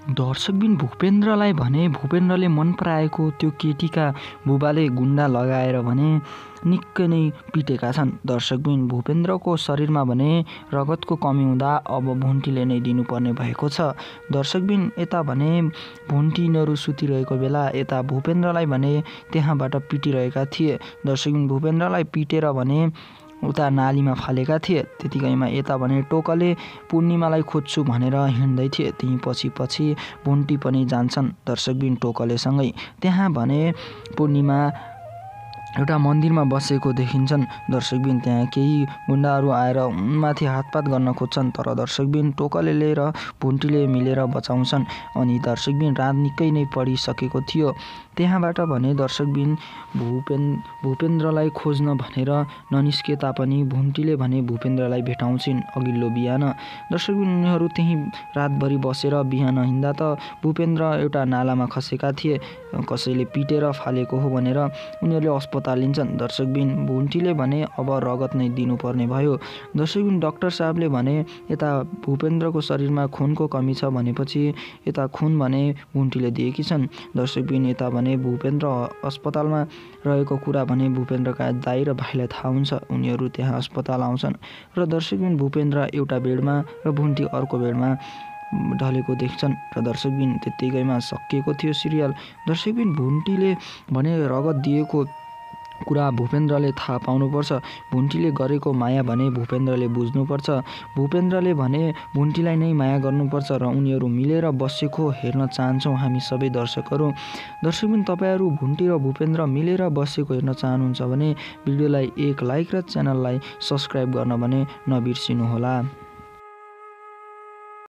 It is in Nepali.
दर्शकबिन भूपेन्द्रलाई भने भूपेन्द्रले मन पराएको त्यो केटीका बुबाले गुन्डा लगाएर भने निकै नै पिटेका छन्। दर्शकबिन भूपेन्द्रको शरीरमा भने रगतको कमी हुँदा अब भुन्टीले नै दिनुपर्ने भएको छ। दर्शकबिन यता भने भुन्टीहरू सुतिरहेको बेला यता भूपेन्द्रलाई भने त्यहाँबाट पिटिरहेका थिए। दर्शकबिन भूपेन्द्रलाई पिटेर भने उता नालीमा फालेका थिए। त्यतिकैमा यता भने टोकले पूर्णिमालाई खोज्छु भनेर हिँड्दै थिए। त्यही पछि भुन्टी पनि जान्छन् दर्शकबिन टोकलेसँगै। त्यहाँ भने पूर्णिमा एउटा मन्दिरमा बसेको देखिन्छन्। दर्शकबिन त्यहाँ केही गुन्डाहरू आएर उनमाथि हातपात गर्न खोज्छन्, तर दर्शकबिन टोकले र भुन्टीले मिलेर बचाउँछन्। अनि दर्शकबिन रात निकै नै पडिसकेको थियो। त्यहाँबाट भने दर्शकबिन भूपेन्द्रलाई खोज्न भनेर ननिस्के तापनि भुन्टीले भने भूपेन्द्रलाई भेटाउँछिन् अघिल्लो बिहान। दर्शकबिन उनीहरू त्यहीँ रातभरि बसेर बिहान हिँड्दा त भूपेन्द्र एउटा नालामा खसेका थिए। कसैले पिटेर फालेको हो भनेर उनीहरूले अस्पताल लिन्छन्। दर्शकबिन भुन्टीले भने अब रगत नै दिनुपर्ने भयो। दर्शकबिन डाक्टर साहबले भने यता भूपेन्द्रको शरीरमा खुनको कमी छ भनेपछि यता खुन भने भुन्टीले दिएकी छन्। दर्शकबिन यता भने भूपेन्द्र अस्पतालमा रहेको कुरा भने भूपेन्द्रका दाइ र भाइलाई थाहा हुन्छ। उनीहरू त्यहाँ अस्पताल आउँछन् र दर्शकबिन भूपेन्द्र एउटा बेडमा र भुन्टी अर्को बेडमा ढलेको देख्छन् र दर्शकबिन त्यत्तिकैमा सकिएको थियो सिरियल। दर्शकबिन भुन्टीले भने रगत दिएको कुरा भूपेन्द्रले थाहा पाउनुपर्छ। भुन्टीले गरेको माया भने भूपेन्द्रले बुझ्नुपर्छ। भूपेन्द्रले भने भुन्टीलाई नै माया गर्नुपर्छ र उनीहरू मिलेर बसेको हेर्न चाहन्छौँ हामी सबै दर्शकहरू। दर्शकबिन तपाईँहरू भुन्टी र भूपेन्द्र मिलेर बसेको हेर्न चाहनुहुन्छ भने भिडियोलाई एक लाइक र च्यानललाई सब्सक्राइब गर्न भने नबिर्सिनुहोला।